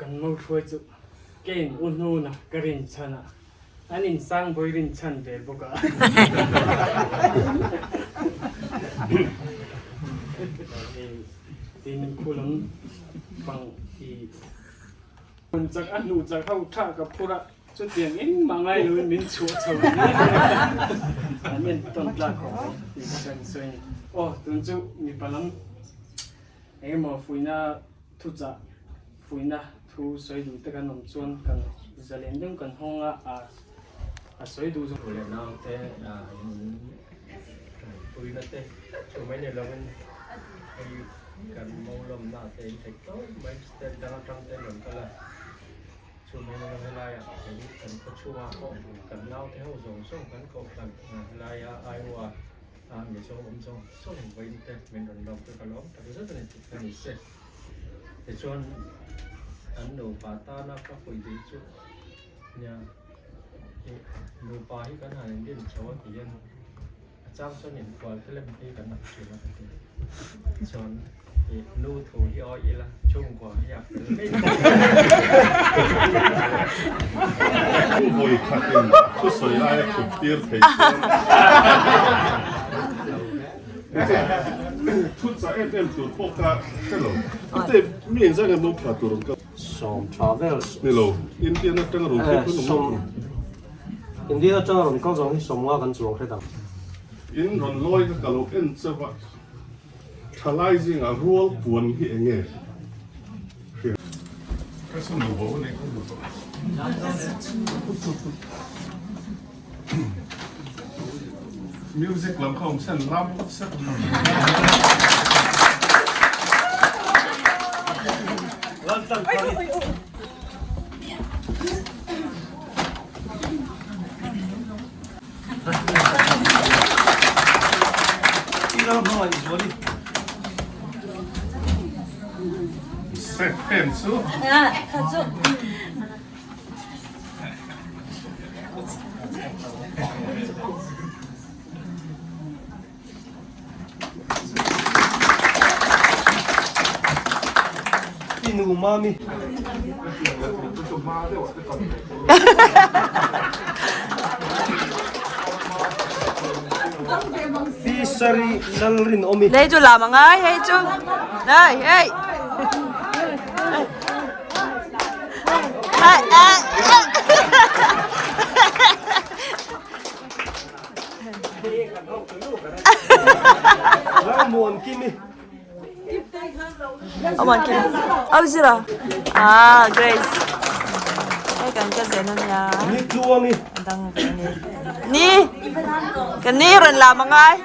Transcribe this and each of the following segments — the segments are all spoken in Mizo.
Kan mo hruai chu kein u hnuna ka rin chhan a, an in sang bawi rin chhan ve bawk a. Tin khu lam pang i hmun chak a hnuh chak ho tha ka phur a, chutiang engmah ngai loin min chhuah chho ni an en tawn tlak khawp mai tih kha kan sawi a ni. Aw tun chu mipa lam engemaw fuihna Thuchah fuihna thu sawi duh te kan awm chuan kan zalen deuh kan hawng a, a sawi duh zawk. Thu leh naute in tanpuina te chu mai ni lovin hei kan mawlawmna te in theih tawp mai step dang atang te rawn kal a, chu mai ni lo helaiah kan kan khaw chhungah pawh kan naute ho zawng zawng kan kohhran helaia Iowa a Mizo awm zawng zawng vawiin te min rawn lawm chu ka lawm tak zet a ni tih ka ni se. Tichuan an nupa tana ka puih duh chu nia ih nupa hi kan han inrin chho a ti hian a chang chuan inkual te lem hi kan ang thin a ka ti. Chuan ih nu thu hi awih ila chhungkua hi a fel mai thei. Thu vawi khatin thusawi laia thut tir thei chuan Thu chah em em tur pawh ka hre lo. Ite mi engzah nge no thla tur ang ka. Sawm tha vel. Ni lo, Indian atanga rawn kal khan awm lo. Indian atanga rawn kal zawng hi sawmnga kan chuang hret ang. In rawn lawi kha ka lo en chauh a, thalai zingah rual puan hi eng nge hria. Ka sawn lo bo a nei kha hmu tawh. Music lam kha awm sen lam phawt se. Set pen chu. I nu mami. Pi Sari Lalrinawmi. Lei chu lam angai hei chu. Đây, hey. Âu zira. À, Grace. Hei kan ka zen ania. Ni tluangi. Dang ve ni. Ni. Kan ni rawn lam angai.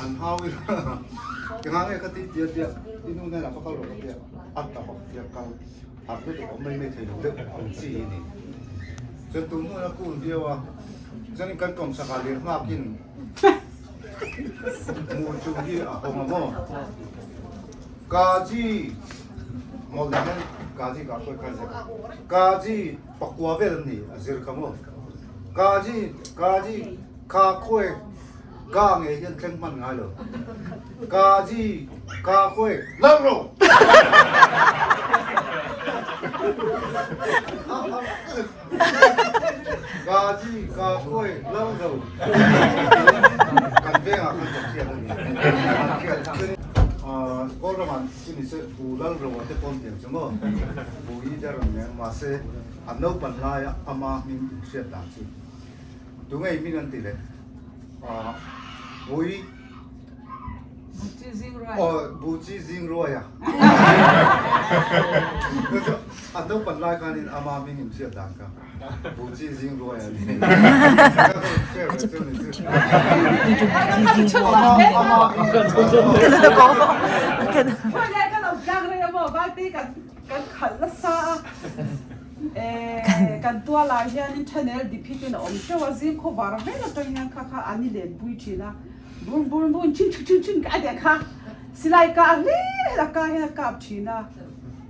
An hau i ka nge ka ti tia tia inu nen a ka kal rawh ka tia a ta bawk tia kal Har lutuk awm mai mai thei lo deuh ang chi a ni. Chuan tun hnuah a cool viau a, chuanin kan kawmchak ah lir nghakin mu chu hi a hawng a maw? Kaji mawlh nen hian Kaji ka khawi kha zir Kaji pakua vel an ni a zir kha maw? Kaji Kaji kha khawi Ka ngei hian thleng hman ngai lo. Ka ji ka khawi lal ro. Ka ji ka khawi lal ro. Kan vengah khan kan hriat a ni. Kan hriat Kawl ramah chu ni se bu lal ro a te pawn tiang chu maw. Bu hi der ang nen mahse an naupan laia ama hming hriat dan chu. Tunge i hming an ti le? Bui Aw Buchi zing ruai a. A naupan lai khanin ama hming in hriat dan kha Buchi zing ruai a ni. Kan tualah hianin thanel dip hi ten a awm teuh a, zing khaw var vel atang hian kha kha an i lenpui thin a, bur bur bur chin chin chin chin a tih kha silai kah hlir hian a kah hian a kap thin a,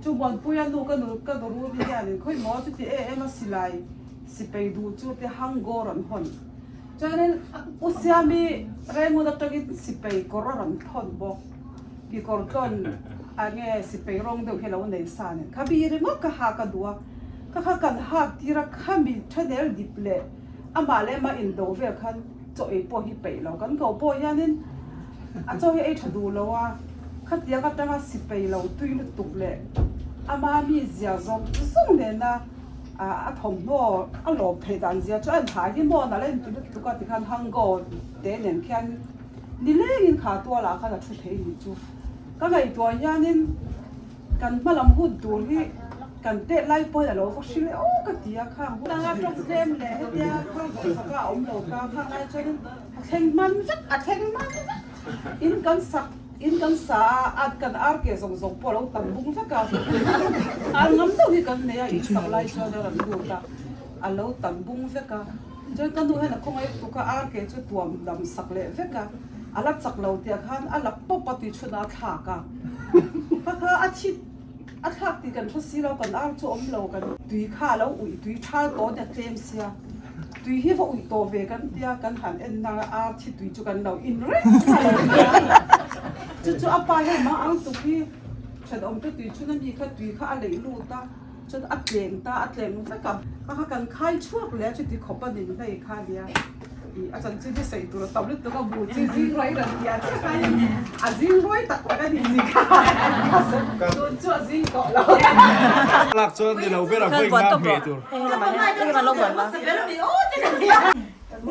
chu Muanpuia nu ka nu ka nu Rumi hianin khawi maw chuti em em a silai sipei duh chu te hang gawr an hawn chuanin U Siami Rengun atangin sipei kawr a rawn thawn bawk. Kekawr tlawn a nge sipei rawng deuh hi a lo nei sa nen kha mi ringawt ka hak a duh a, ka kha kan hak tir a khami thanel dip leh amah leh amah indo vel khan chaw ei pawh hi peih lo kan ko pawh hianin a chaw hi ei tha duh lo a, khatiang atanga sipei lo tui lutuk leh ama mi zia zawng zawng nena a thawmhnaw a lawm theih dan zia chu a inthah hi maw nalh a inti lutuk a tikhan hango te nen khian. Ni lengin kha tualah khan a thu thei nih chu. Ka ngaihtuah hianin kan hma lam hun tur hi kan tet lai pawhin a lo va hrilh e aw ka ti a, khang hun anga tawng tlem leh hetia kha zawhsak a awm lo ta khang lai chuanin a thleng hman vek a thleng hman vek in kan sak in kan sa a a kan ar ke zawng zawng pawh a lo tam bung vek a ar ngam deuh hi kan nei a in sak lai chuan a rawn lut a a lo tam bung vek a. Chuan ka nu hian a khawngaih tuk a, ar ke chu tuam dam sak leh vek a, a la chak lo tih ah khan a la pawp a tui chhun a thlak a, kha kha a thi a thlak tih kan hre si lo, kan ar chu awm lo kan tui kha a lo uih tui thal tawh nia tlem sia, tui hi va uih tawh ve kan tia kan han en na ar thi tui chu kan lo in reng kha lo nia, chu chu a pa hian mah ang tuk hi thenawm te tui chhun ami kha tui kha a leih lut a. Chuan a tleng ta, a tleng vek a, kha kha kan khai chhuak leh a chuti khawp a nin hlei kha nia. Ih a chanchin hi sawi tur a tam lutuk a, bu chi zing ruai rawn ti a chiah khain a zing ruai tak tak a ni ni kha tun chu a zing tawh lo. Lak chuan ni lo ber a vawi nga hmeh tur. A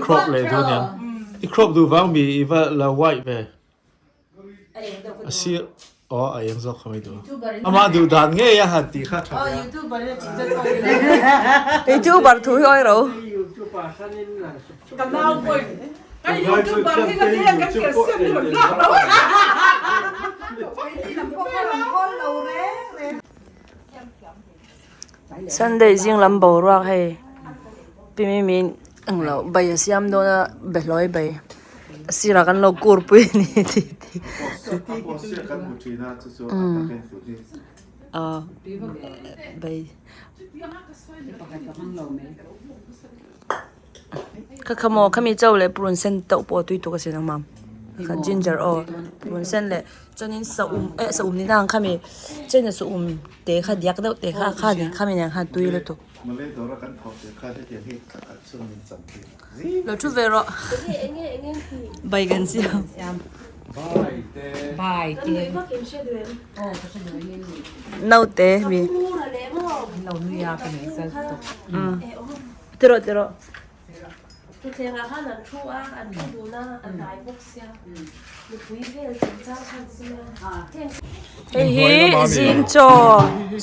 crop leh dawn niang. I crop duh vang mi i va la white ve. A sir aw a eng zawk kha mai duh. Amah duh dan ngei a han tih kha tha hle a. Youtuber thu hi awi ro. Sunday zing lam boruak hei pi mimi englo bai a siam dawn a behlawi bai a sirah kan lo kur pui a ni tih te aw bai Kha kha maw khami cho leh purun sen teuh pawh a tui tuk a sin ang mam kha ginger aw purun sen leh chuanin saum eh saum ni nang khami china saum te kha diak deuh te kha kha nen khami nen khan tui lutuk lo thu ve rawh bai kan siam naute mi Tiraw tiraw. Thutthlengah khan an thu a, an thu dun a, an rai bawk sia. Mipui vel chungchang khan sawi a. Hei hi zing chaw,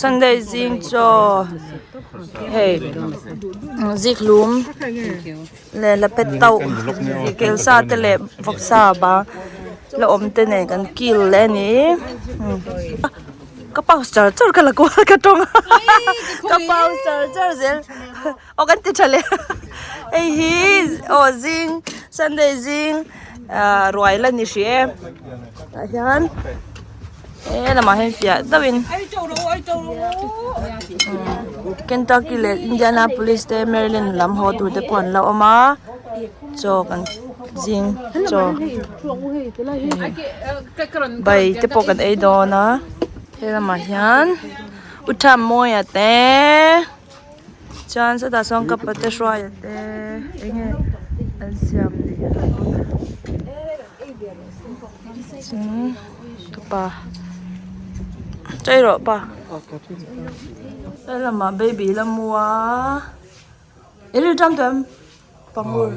Sunday zing chaw hei zikhlum leh lapet tauh kelsa te leh vawksa bang la awm te nen kan kil leh a ni. Ka pause char char ka la kual ka tawng a ka pause char char zel aw kan ti tha leh hei hi aw zing sunday zing ah ruai la ni hrih e tah hian he lamah hian fiah deuhin Kentucky leh Indianapolis te Maryland lam haw tur te pawh an la awm a chaw kan zing chaw. Bai te pawh kan ei dawn a he lamah hian u tham mawia te chuan sawtah sawn ka pate hruaia te eng nge an siam ni chuan ka pa chawi rawh pa he lamah baby la mu a i rilṭam tawh em pangul.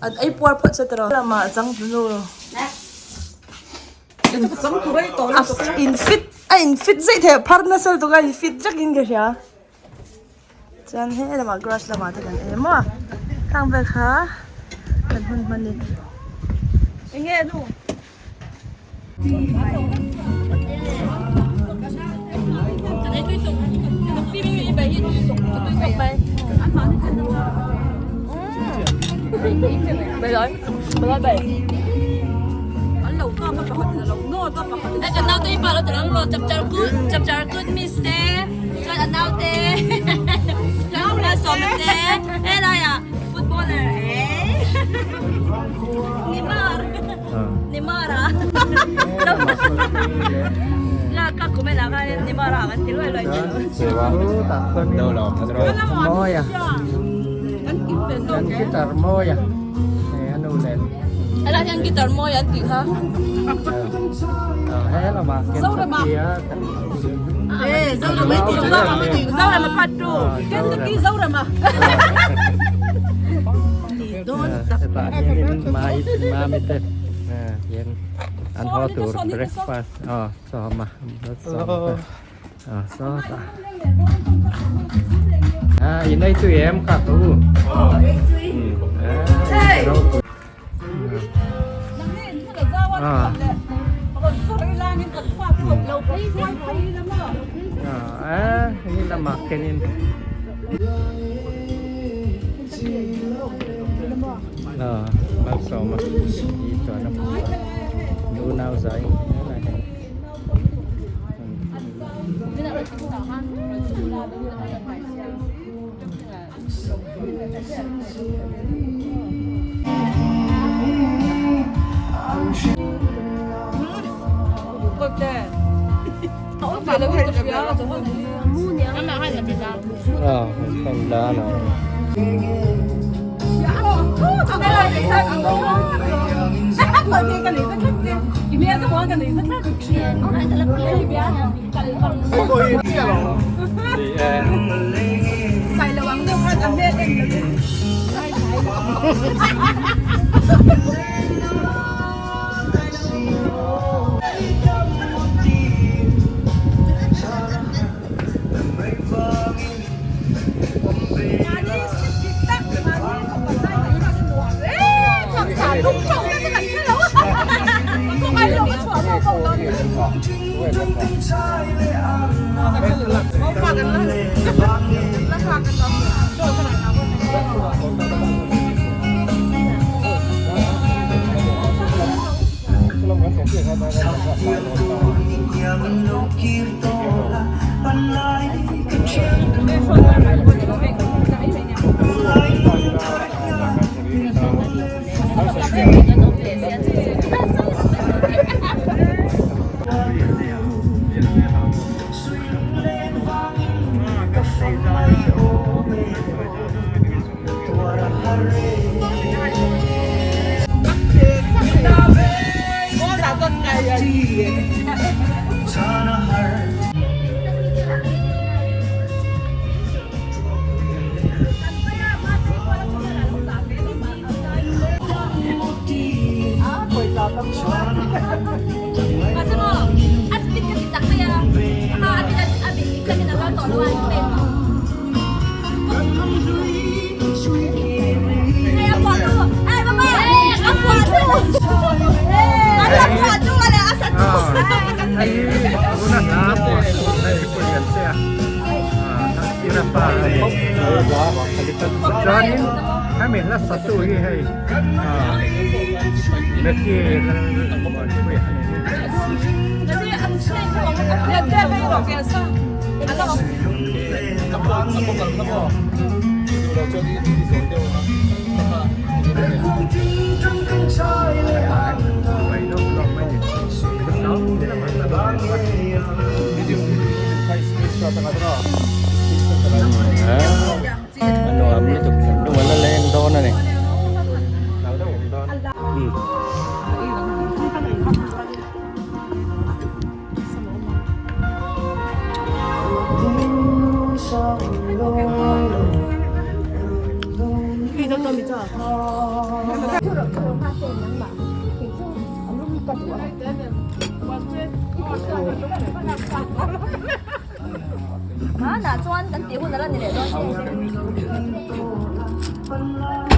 An ei puar phawt che tiraw. Lamah changtunu. In fit a in fit zai thei a phar nasa lutuk a in fit vek in ka hria. Chuan he lamah grass lamah te kan ei maw a. Khang vel kha kan hun hman ni. Enge nu? An haw tur breakfast aw sawma aw sawta a in ei tui em kha ka u a ni lamah khenin Malsawma hi chuan a hmu a nunau zai helai hian Chuanin hemi hla satu hi hei Messi A nuam lutuk lung a la leng dawn a ni. Hmanah chuan kan tih hun a la ni leh dawn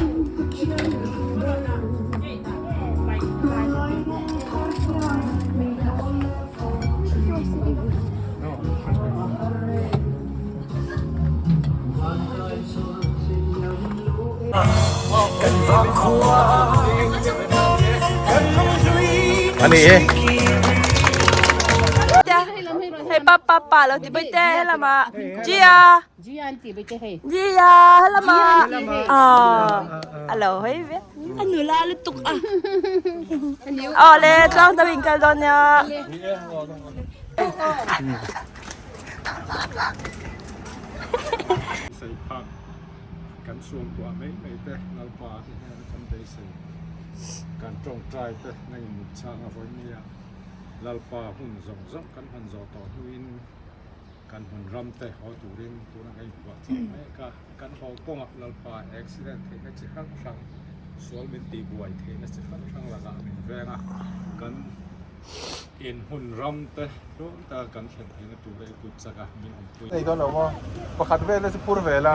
che. Ani e. Hei pa pa pa lo ti bai te helama. Gia. Gia an ti bai te hei. Gia helama. Ah. Alo hei ve. Anu la lu tuk a. Ole tlang ta wing kal don ya. Sei phak kan suangkuah mai mai te Lalpa hi hian kan beisei kan tawngtai te nangin mut chang a vawi nia Lalpa hun zawng zawng kan hman zawh tawh hnuin kan hmun ram te haw turin tuna kan inphuah chauh mek a kan haw kawngah Lalpa accident theihna chi hrang hrang sual min tihbuai theihna chi hrang hrang lakah min veng a kan In hun ram te tluang taka kan thlen theihna tura i kut chak a, min awmpui. Nei dawn lo maw? Pakhat vel te chu phur ve la.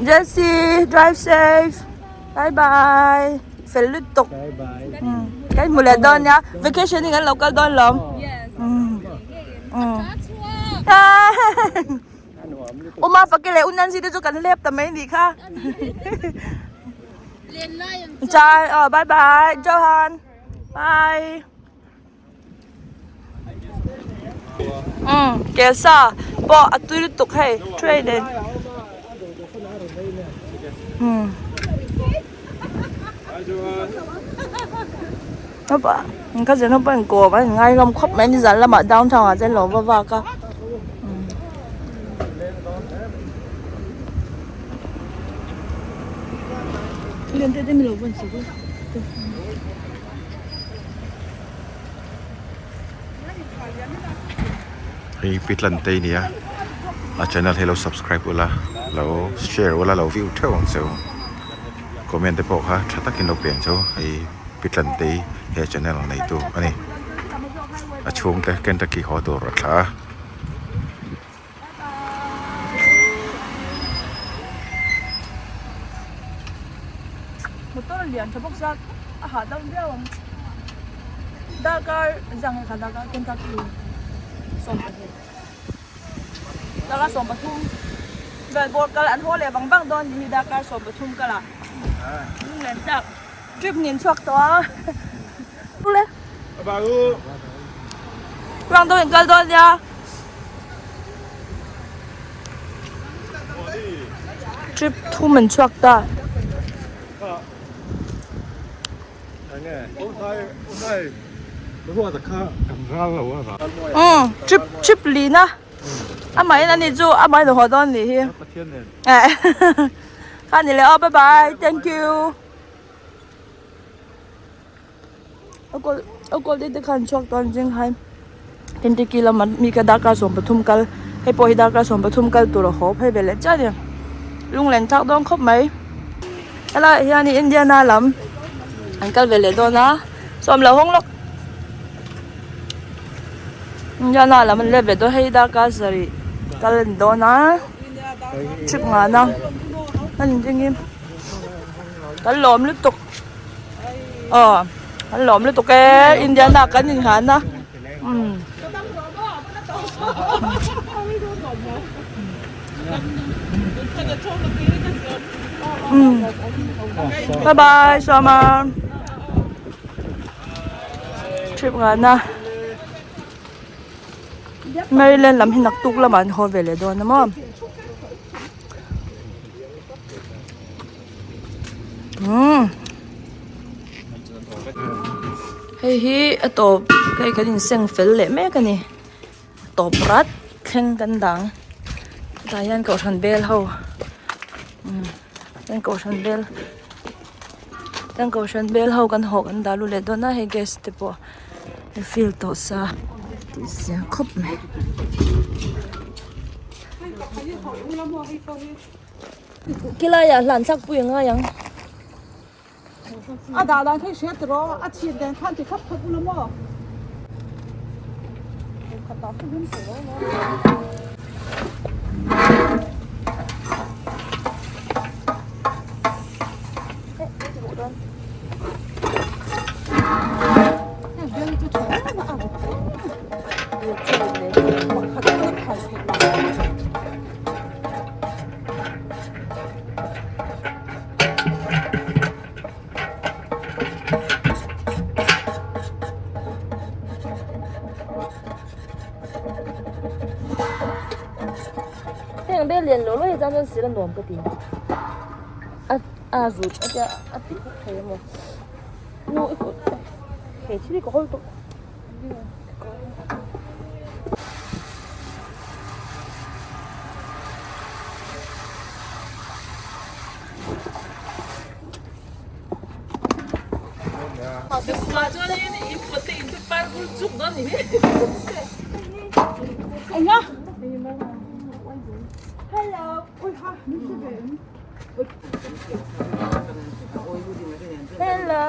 Jesse, drive safe. Bye bye. Fel lutuk. Bye bye. Kan hmu leh dawn nia. Vacation in kan lo kal dawn lawm. Yes. Uma fak leh u Nancy te chu kan hlep ta mai nih kha. Chai oh bye bye Johan bye. Um kelsa pawh a tui lutuk hei tray nen. Um. Ka zirna pawh in kawm a in ngai hlawm khawp mai nizan lamah downtown ah chuan lo va vak a. Hei Pi Tlantei nia a channel hi lo subscribe ula lo share ula lo view theuh ang cheu comment te pawh kha tha takin lo pe ang cheu hei Pi Tlantei he channel neitu a ni a chhungte Kentucky haw tur a thla a. Motor lian tha bawk zat a hahdam viau ang darkar zang kha darkar Kentucky 12 darkar 13 vel bawr kal an haw leh vang vang dawn ni hi darkar 13 kal ah lunglen tlak trip nen chhuak tawh a le ruang deuh in kal dawn nia. Trip thum an chhuak ta. Umm trip trip lina amahin ani chu amahin a haw dawn nih hi. Kha ni leh aw bye bye thank you. A kawl a kawl te te khan chhuak tawn zing hai Kentucky lama mi kha darkar 13 kal hei pawh hi darkar 13 kal tur a haw phei ve leh chiah a ni lunglen thlak dawn khawp mai helaiah hian Indiana lam an kal ve leh dawn a sawm lo hawng lawk Indiana lam an let ve dawn hei darkar sarih kal a ni dawn a trip nghahna a ni ding in kan lawm lutuk. Aw an lawm lutuk e Indiana kan innghan a umm umm bye bye Sawma trip nghahna Maryland lam hi naktuk lamah an haw ve leh dawn a maw. Hei hi a tawp hei kan inseng fel leh mek a ni tawp rat thleng kan dang tah hian kohhran bel ho umm kohhran bel kan kohhran bel ho kan hawh kan dah lut leh dawn a hei gas te pawh a fill tawh sa tih zia khawp mai. Khilaiah hlan thlak pui a ngai ang. A dah dan kha i hria tiraw a chhit nen khan ti khap khap ula maw? chang chuan sil a nuam ka ti a a zut a tia a ti khawp thei a maw nu i kut he thil hi ka hawl tawh. Hello.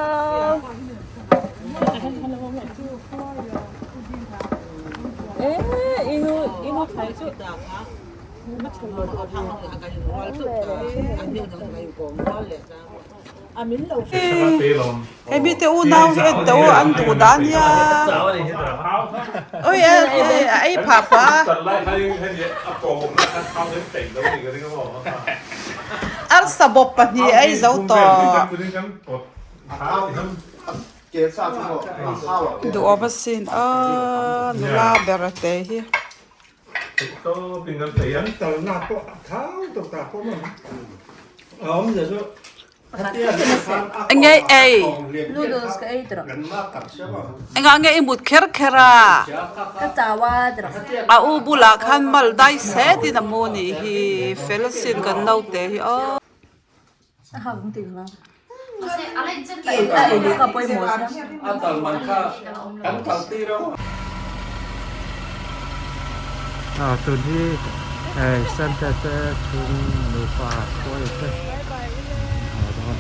He mite unau hi en teh u an duh dah ania oi a ei phah phah a arsa bawp pahnih a ei zo tawh duhawm asin aaa nula ber a te hi. Enge ei? Noodles ka ei tawh. Engah nge i mut kher kher a? Ka chau a tawh. A u bulah khan mal dai set in a mu nih hi fel sin kan naute hi aw. A ha vung tih lo. A ei duh kha pawimawh sia. A tal man kha kan kal tir a. Ah tun hi eh Santa te chhung nupa khuai te ah dawn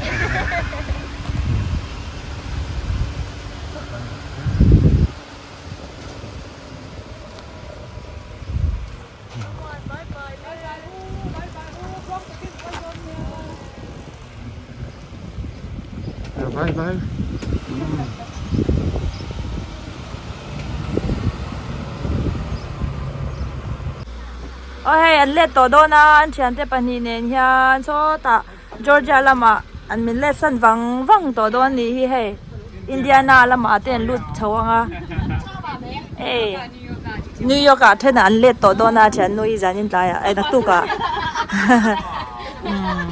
Bye bye. Aw hei an let tawh dawn a an thiante pahnih nen hian sawtah Georgia lamah an min let san vang vang tawh dawn a nih hi hei Indiana lamah te an lut chho ang a hei New York ah then ah an let tawh dawn a thiannu hi zanin tlaiah eh naktuk ah umm.